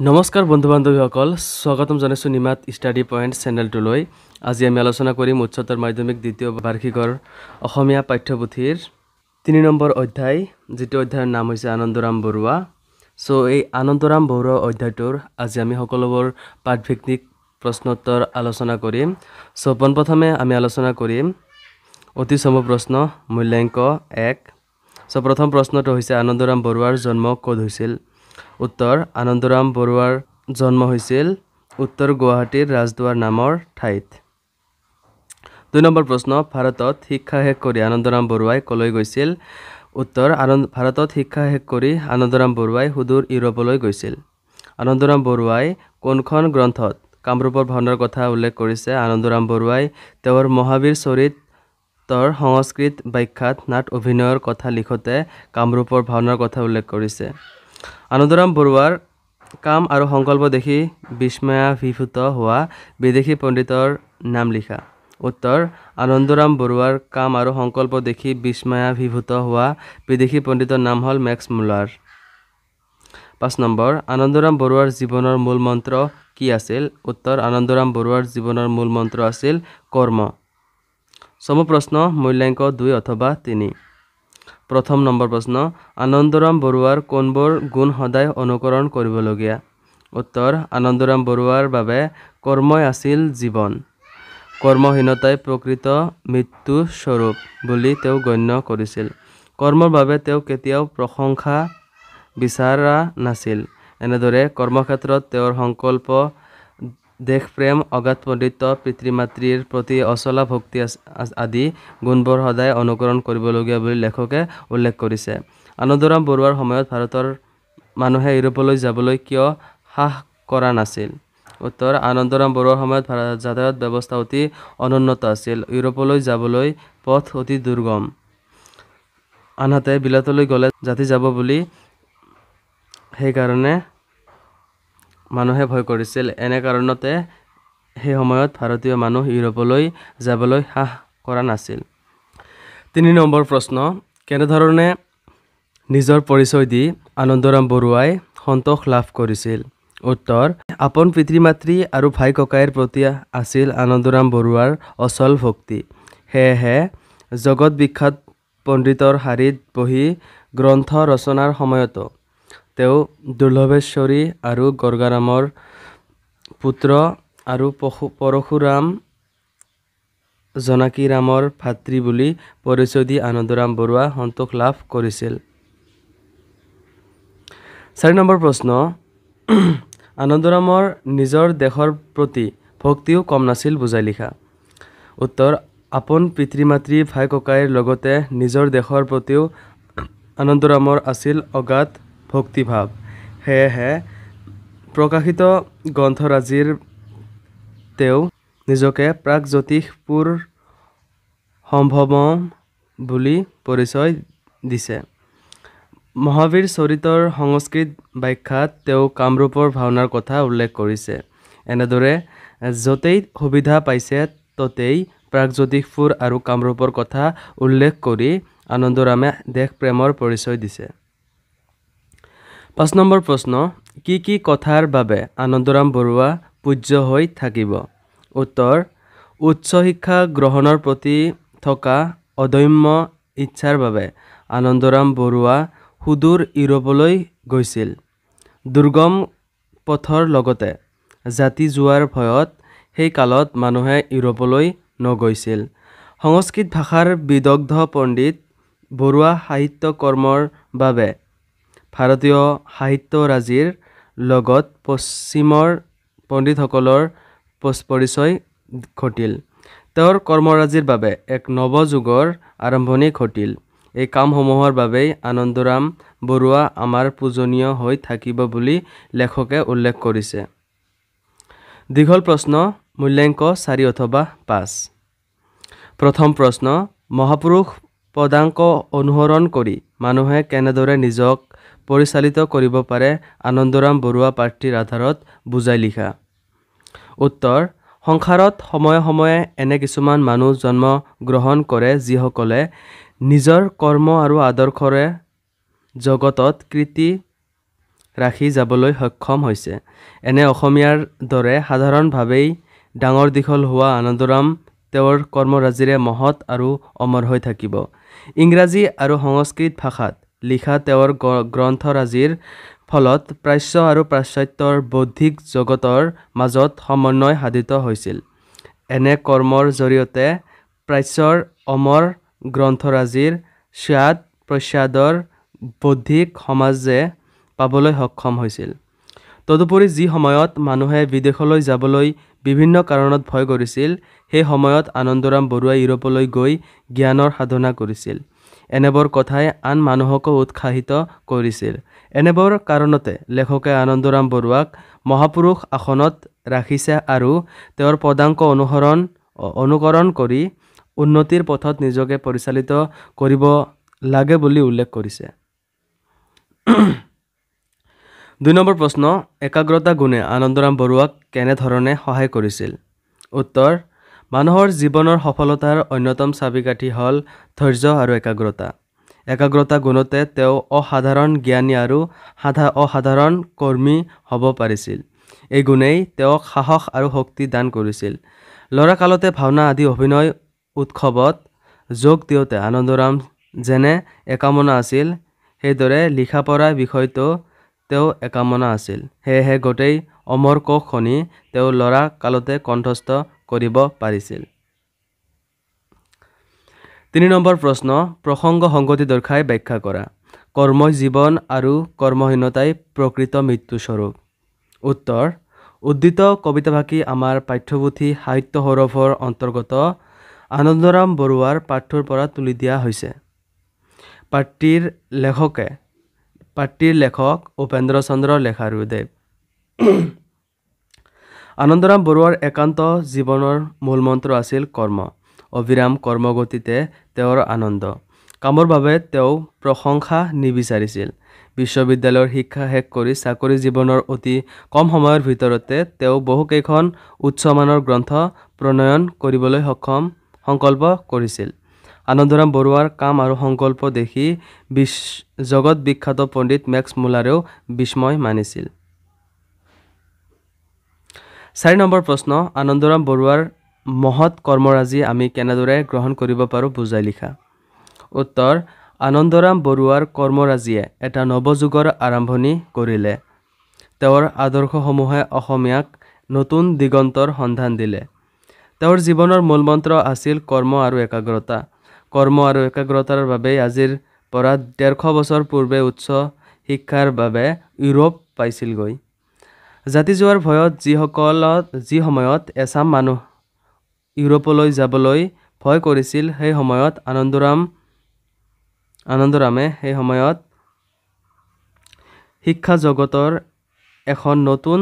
নমস্কাৰ বন্ধু বান্ধৱীসকল, স্বাগতম জনাইছোঁ নিমাত ষ্টাডি পইণ্ট চেনেলটোলৈ। আজি আমি আলোচনা কৰিম উচ্চতৰ মাধ্যমিক দ্বিতীয় বাৰ্ষিকৰ অসমীয়া পাঠ্যপুথিৰ 3 নম্বৰ অধ্যায়, যিটো অধ্যায়ৰ নাম হৈছে আনন্দৰাম বৰুৱা। চ' এই আনন্দৰাম বৰুৱা অধ্যায়টোৰ আজি আমি সকলোবোৰ পাঠভিত্তিক প্ৰশ্নোত্তৰ আলোচনা কৰিম। চ' পোনপ্ৰথমে আমি আলোচনা কৰিম অতি চমু প্ৰশ্ন মূল্যাংক 1। চ' প্ৰথম প্ৰশ্নটো হৈছে আনন্দৰাম বৰুৱাৰ জন্ম ক'ত হৈছিল? উত্তৰ, আনন্দৰাম বৰুৱাৰ জন্ম হৈছিল উত্তৰ গুৱাহাটীৰ ৰাজদুৱাৰ নামৰ ঠাইত। 2 নম্বৰ প্ৰশ্ন, ভাৰতত শিক্ষা শেষ কৰি আনন্দৰাম বৰুৱাই ক'লৈ গৈছিল? উত্তৰ, ভাৰতত শিক্ষা শেষ কৰি আনন্দৰাম বৰুৱাই সুদূৰ ইউৰোপলৈ গৈছিল। আনন্দৰাম বৰুৱাই কোনখন গ্ৰন্থত কামৰূপৰ ভাওনাৰ কথা উল্লেখ কৰিছে? আনন্দৰাম বৰুৱাই তেওঁৰ মহাবীৰ চৰিতৰ সংস্কৃত ব্যাখ্যাত নাট অভিনয়ৰ কথা লিখোঁতে কামৰূপৰ ভাওনাৰ কথা উল্লেখ কৰিছে। আনন্দৰাম বৰুৱাৰ কাম আৰু সংকল্প দেখি বিস্ময়াভিভূত হোৱা বিদেশী পণ্ডিতৰ নাম লিখা। উত্তৰ, আনন্দৰাম বৰুৱাৰ কাম আৰু সংকল্প দেখি বিস্ময়াভিভূত হোৱা বিদেশী পণ্ডিতৰ নাম হ'ল মেক্স মুলাৰ। 5 নম্বৰ, আনন্দৰাম বৰুৱাৰ জীৱনৰ মূল মন্ত্ৰ কি আছিল? উত্তৰ, আনন্দৰাম বৰুৱাৰ জীৱনৰ মূল মন্ত্ৰ আছিল কৰ্ম। চমু প্ৰশ্ন মূল্যাংক 2 অথবা 3। প্ৰথম নম্বৰ প্ৰশ্ন, আনন্দৰাম বৰুৱাৰ কোনবোৰ গুণ সদায় অনুকৰণ কৰিবলগীয়া? উত্তৰ, আনন্দৰাম বৰুৱাৰ বাবে কৰ্মই আছিল জীৱন, কৰ্মহীনতাই প্ৰকৃত মৃত্যু স্বৰূপ বুলি তেওঁ গণ্য কৰিছিল। কৰ্মৰ বাবে তেওঁ কেতিয়াও প্ৰশংসা বিচৰা নাছিল। এনেদৰে কৰ্মক্ষেত্ৰত তেওঁৰ সংকল্প, দেশপ্ৰেম, অগাধ পণ্ডিত্য, পিতৃ মাতৃৰ প্ৰতি অচলা ভক্তি আদি গুণবোৰ সদায় অনুকৰণ কৰিবলগীয়া বুলি লেখকে উল্লেখ কৰিছে। আনন্দৰাম বৰুৱাৰ সময়ত ভাৰতৰ মানুহে ইউৰোপলৈ যাবলৈ কিয় সাহ কৰা নাছিল? উত্তৰ, আনন্দৰাম বৰুৱাৰ সময়ত যাতায়াত ব্যৱস্থা অতি অনুন্নত আছিল। ইউৰোপলৈ যাবলৈ পথ অতি দুৰ্গম, আনহাতে বিলাতলৈ গ'লে জাতি যাব বুলি সেইকাৰণে মানুহে ভয় কৰিছিল। এনে কাৰণতে সেই সময়ত ভাৰতীয় মানুহ ইউৰোপলৈ যাবলৈ সাহ কৰা নাছিল। 3 নম্বৰ প্ৰশ্ন, কেনেধৰণে নিজৰ পৰিচয় দি আনন্দৰাম বৰুৱাই সন্তোষ লাভ কৰিছিল? উত্তৰ, আপোন পিতৃ মাতৃ আৰু ভাই ককাইৰ প্ৰতি আছিল আনন্দৰাম বৰুৱাৰ অচল ভক্তি। সেয়েহে জগত বিখ্যাত পণ্ডিতৰ শাৰীত বহি গ্ৰন্থ ৰচনাৰ সময়তো তেওঁ দুৰ্লভেশ্বৰী আৰু গৰ্গাৰামৰ পুত্ৰ আৰু পৰশুৰাম জোনাকীৰামৰ ভাতৃ বুলি পৰিচয় দি আনন্দৰাম বৰুৱা সন্তোষ লাভ কৰিছিল। 4 নম্বৰ প্ৰশ্ন, আনন্দৰামৰ নিজৰ দেশৰ প্ৰতি ভক্তিও কম নাছিল, বুজাই লিখা। উত্তৰ, আপোন পিতৃ মাতৃ ভাই ককাইৰ লগতে নিজৰ দেশৰ প্ৰতিও আনন্দৰামৰ আছিল অগাধ ভক্তিভাৱ। সেয়েহে প্ৰকাশিত গ্ৰন্থৰাজিৰ তেওঁ নিজকে প্ৰাগজ্যোতিষপুৰ সম্ভৱম বুলি পৰিচয় দিছে। মহাবীৰ চৰিতৰ সংস্কৃত ব্যাখ্যাত তেওঁ কামৰূপৰ ভাওনাৰ কথা উল্লেখ কৰিছে। এনেদৰে য'তেই সুবিধা পাইছে ত'তেই প্ৰাগজ্যোতিষপুৰ আৰু কামৰূপৰ কথা উল্লেখ কৰি আনন্দৰামে দেশপ্ৰেমৰ পৰিচয় দিছে। 5 নম্বৰ প্ৰশ্ন, কি কি কথাৰ বাবে আনন্দৰাম বৰুৱা পূজ্য হৈ থাকিব? উত্তৰ, উচ্চ শিক্ষা গ্ৰহণৰ প্ৰতি থকা অদম্য ইচ্ছাৰ বাবে আনন্দৰাম বৰুৱা সুদূৰ ইউৰোপলৈ গৈছিল। দুৰ্গম পথৰ লগতে জাতি যোৱাৰ ভয়ত সেই কালত মানুহে ইউৰোপলৈ নগৈছিল। সংস্কৃত ভাষাৰ বিদগ্ধ পণ্ডিত বৰুৱা সাহিত্য কৰ্মৰ বাবে ভাৰতীয় সাহিত্যৰাজিৰ লগত পশ্চিমৰ পণ্ডিতসকলৰ পৰিচয় ঘটিল। তেওঁৰ কৰ্মৰাজিৰ বাবে এক নৱযুগৰ আৰম্ভণি ঘটিল। এই কামসমূহৰ বাবেই আনন্দৰাম বৰুৱা আমাৰ পূজনীয় হৈ থাকিব বুলি লেখকে উল্লেখ কৰিছে। দীঘল প্ৰশ্ন মূল্যাংক 4 অথবা 5। প্ৰথম প্ৰশ্ন, মহাপুৰুষ পদাংক অনুসৰণ কৰি মানুহে কেনেদৰে নিজক পৰিচালিত কৰিব পাৰে আনন্দৰাম বৰুৱা পাঠটিৰ আধাৰত বুজাই লিখা। উত্তৰ, সংসাৰত সময়ে সময়ে এনে কিছুমান মানুহ জন্ম গ্ৰহণ কৰে যিসকলে নিজৰ কৰ্ম আৰু আদৰ্শৰে জগতত কীৰ্তি ৰাখি যাবলৈ সক্ষম হৈছে। এনে অসমীয়াৰ দৰে সাধাৰণভাৱেই ডাঙৰ দীঘল হোৱা আনন্দৰাম তেওঁৰ কৰ্মৰাজিৰে মহৎ আৰু অমৰ হৈ থাকিব। ইংৰাজী আৰু সংস্কৃত ভাষাত লিখা তেওঁৰ গ্ৰন্থৰাজিৰ ফলত প্ৰাচ্য আৰু পাশ্চাত্যৰ বৌদ্ধিক জগতৰ মাজত সমন্বয় সাধিত হৈছিল। এনে কৰ্মৰ জৰিয়তে প্ৰাচ্যৰ অমৰ গ্ৰন্থৰাজিৰ স্বাদ প্ৰস্বাদৰ বৌদ্ধিক সমাজে পাবলৈ সক্ষম হৈছিল। তদুপৰি যি সময়ত মানুহে বিদেশলৈ যাবলৈ বিভিন্ন কাৰণত ভয় কৰিছিল, সেই সময়ত আনন্দৰাম বৰুৱাই ইউৰোপলৈ গৈ জ্ঞানৰ সাধনা কৰিছিল। এনেবোৰ কথাই আন মানুহকো উৎসাহিত কৰিছিল। এনেবোৰ কাৰণতে লেখকে আনন্দৰাম বৰুৱাক মহাপুৰুষ আসনত ৰাখিছে আৰু তেওঁৰ পদাংক অনুকৰণ কৰি উন্নতিৰ পথত নিজকে পৰিচালিত কৰিব লাগে বুলি উল্লেখ কৰিছে। 2 নম্বৰ প্ৰশ্ন, একাগ্ৰতা গুণে আনন্দৰাম বৰুৱাক কেনেধৰণে সহায় কৰিছিল? উত্তৰ, মানুহৰ জীৱনৰ সফলতাৰ অন্যতম চাবিকাঠি হ'ল ধৈৰ্য আৰু একাগ্ৰতা। একাগ্ৰতা গুণতে তেওঁ অসাধাৰণ জ্ঞানী আৰু অসাধাৰণ কৰ্মী হ'ব পাৰিছিল। এই গুণেই তেওঁক সাহস আৰু শক্তি দান কৰিছিল। ল'ৰাকালতে ভাওনা আদি অভিনয় উৎসৱত যোগ দিওঁতে আনন্দৰাম যেনে একামনা আছিল, সেইদৰে লিখা পঢ়া বিষয়টো তেওঁ একামনা আছিল। সেয়েহে গোটেই অমৰ কোষখনি তেওঁ ল'ৰা কালতে কণ্ঠস্থ কৰিব পাৰিছিল। 3 নম্বৰ প্ৰশ্ন, প্ৰসংগ সংগতি দৰ্শাই ব্যাখ্যা কৰা। কৰ্মই জীৱন আৰু কৰ্মহীনতাই প্ৰকৃত মৃত্যুস্বৰূপ। উত্তৰ, উদ্ধৃত কবিতাভাষী আমাৰ পাঠ্যপুথি সাহিত্য সৌৰভৰ অন্তৰ্গত আনন্দৰাম বৰুৱাৰ পাঠটোৰ পৰা তুলি দিয়া হৈছে। পাঠটিৰ লেখক উপেন্দ্ৰ চন্দ্ৰ লেখাৰুদেৱ। আনন্দৰাম বৰুৱাৰ একান্ত জীৱনৰ মূলমন্ত্ৰ আছিল কৰ্ম। অবিৰাম কৰ্মগতিতে তেওঁৰ আনন্দ। কামৰ বাবে তেওঁ প্ৰশংসা নিবিচাৰিছিল। বিশ্ববিদ্যালয়ৰ শিক্ষা শেষ কৰি চাকৰি জীৱনৰ অতি কম সময়ৰ ভিতৰতে তেওঁ বহুকেইখন উচ্চমানৰ গ্ৰন্থ প্ৰণয়ন কৰিবলৈ সক্ষম সংকল্প কৰিছিল। আনন্দৰাম বৰুৱাৰ কাম আৰু সংকল্প দেখি জগত বিখ্যাত পণ্ডিত মেক্স মুলাৰেও বিস্ময় মানিছিল। 4 নম্বৰ প্ৰশ্ন, আনন্দৰাম বৰুৱাৰ মহৎ কৰ্মৰাজি আমি কেনেদৰে গ্ৰহণ কৰিব পাৰোঁ বুজাই লিখা। উত্তৰ, আনন্দৰাম বৰুৱাৰ কৰ্মৰাজিয়ে এটা নৱযুগৰ আৰম্ভণি কৰিলে। তেওঁৰ আদৰ্শসমূহে অসমীয়াক নতুন দিগন্তৰ সন্ধান দিলে। তেওঁৰ জীৱনৰ মূলমন্ত্ৰ আছিল কৰ্ম আৰু একাগ্ৰতা। কৰ্ম আৰু একাগ্ৰতাৰ বাবেই আজিৰ পৰা 150 বছৰ পূৰ্বে উচ্চ শিক্ষাৰ বাবে ইউৰোপ পাইছিলগৈ। জাতি যোৱাৰ ভয়ত যি সময়ত এচাম মানুহ ইউৰোপলৈ যাবলৈ ভয় কৰিছিল, সেই সময়ত আনন্দৰামে সেই সময়ত শিক্ষা জগতৰ এখন নতুন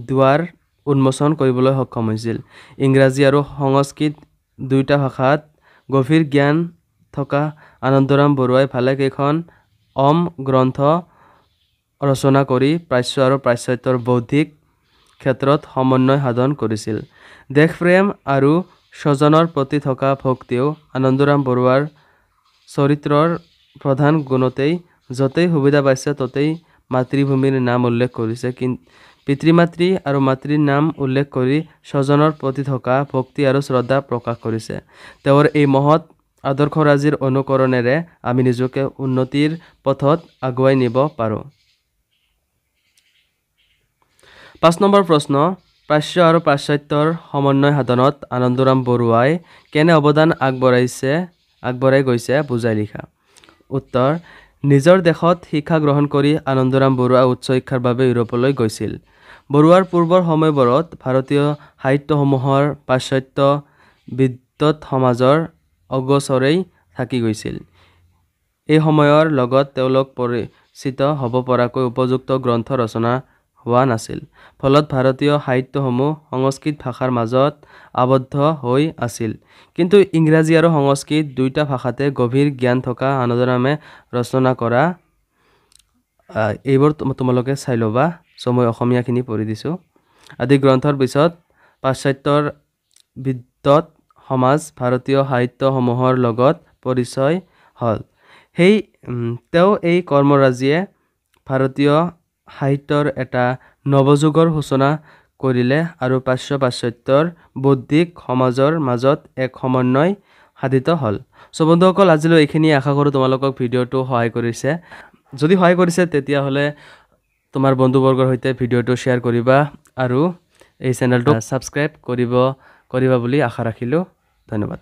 দুৱাৰ উন্মোচন কৰিবলৈ সক্ষম হৈছিল। ইংৰাজী আৰু সংস্কৃত দুয়োটা ভাষাত গভীৰ জ্ঞান থকা আনন্দৰাম বৰুৱাই ভালেকেইখন অম গ্ৰন্থ ৰচনা কৰি প্ৰাচ্য আৰু পাশ্চাত্যৰ বৌদ্ধিক ক্ষেত্ৰত সমন্বয় সাধন কৰিছিল। দেশপ্ৰেম আৰু স্বজনৰ প্ৰতি থকা ভক্তিও আনন্দৰাম বৰুৱাৰ চৰিত্ৰৰ প্ৰধান গুণতেই য'তেই সুবিধা পাইছে ত'তেই মাতৃভূমিৰ নাম উল্লেখ কৰিছে। পিতৃ মাতৃ আৰু মাতৃৰ নাম উল্লেখ কৰি স্বজনৰ প্ৰতি থকা ভক্তি আৰু শ্ৰদ্ধা প্ৰকাশ কৰিছে। তেওঁৰ এই মহৎ আদৰ্শৰাজিৰ অনুকৰণেৰে আমি নিজকে উন্নতিৰ পথত আগুৱাই নিব পাৰোঁ। 5 নম্বৰ প্ৰশ্ন, প্ৰাচ্য আৰু পাশ্চাত্যৰ সমন্বয় সাধনত আনন্দৰাম বৰুৱাই কেনে অৱদান আগবঢ়াই গৈছে বুজাই লিখা। উত্তৰ, নিজৰ দেশত শিক্ষা গ্ৰহণ কৰি আনন্দৰাম বৰুৱা উচ্চ শিক্ষাৰ বাবে ইউৰোপলৈ গৈছিল। বৰুৱাৰ পূৰ্বৰ সময়বোৰত ভাৰতীয় সাহিত্যসমূহৰ পাশ্চাত্য বিদ্বৎ সমাজৰ অগোচৰেই থাকি গৈছিল। এই সময়ৰ লগত তেওঁলোক পৰিচিত হ'ব পৰাকৈ উপযুক্ত গ্ৰন্থ ৰচনা হোৱা নাছিল। ফলত ভাৰতীয় সাহিত্যসমূহ সংস্কৃত ভাষাৰ মাজত আবদ্ধ হৈ আছিল। কিন্তু ইংৰাজী আৰু সংস্কৃত দুয়োটা ভাষাতে গভীৰ জ্ঞান থকা আনন্দৰামে ৰচনা কৰা এইবোৰ তোমালোকে চাই ল'বা। মই অসমীয়াখিনি পঢ়ি দিছোঁ। আদি গ্ৰন্থৰ পিছত পাশ্চাত্যৰ বিদ্বৎ সমাজ ভাৰতীয় সাহিত্যসমূহৰ লগত পৰিচয় হ'ল। তেওঁ এই কৰ্মৰাজিয়ে ভাৰতীয় সাহিত্যৰ এটা নৱযুগৰ সূচনা কৰিলে আৰু পাশ্চাত্যৰ বৌদ্ধিক সমাজৰ মাজত এক সমন্বয় সাধিত হ'ল। চ' বন্ধুসকল, আজিলৈ এইখিনি। আশা কৰোঁ তোমালোকক ভিডিঅ'টো সহায় কৰিছে। যদি সহায় কৰিছে, তেতিয়াহ'লে তোমাৰ বন্ধুবৰ্গৰ সৈতে ভিডিঅ'টো শ্বেয়াৰ কৰিবা আৰু এই চেনেলটো ছাবস্ক্ৰাইব কৰিবা বুলি আশা ৰাখিলোঁ। ধন্যবাদ।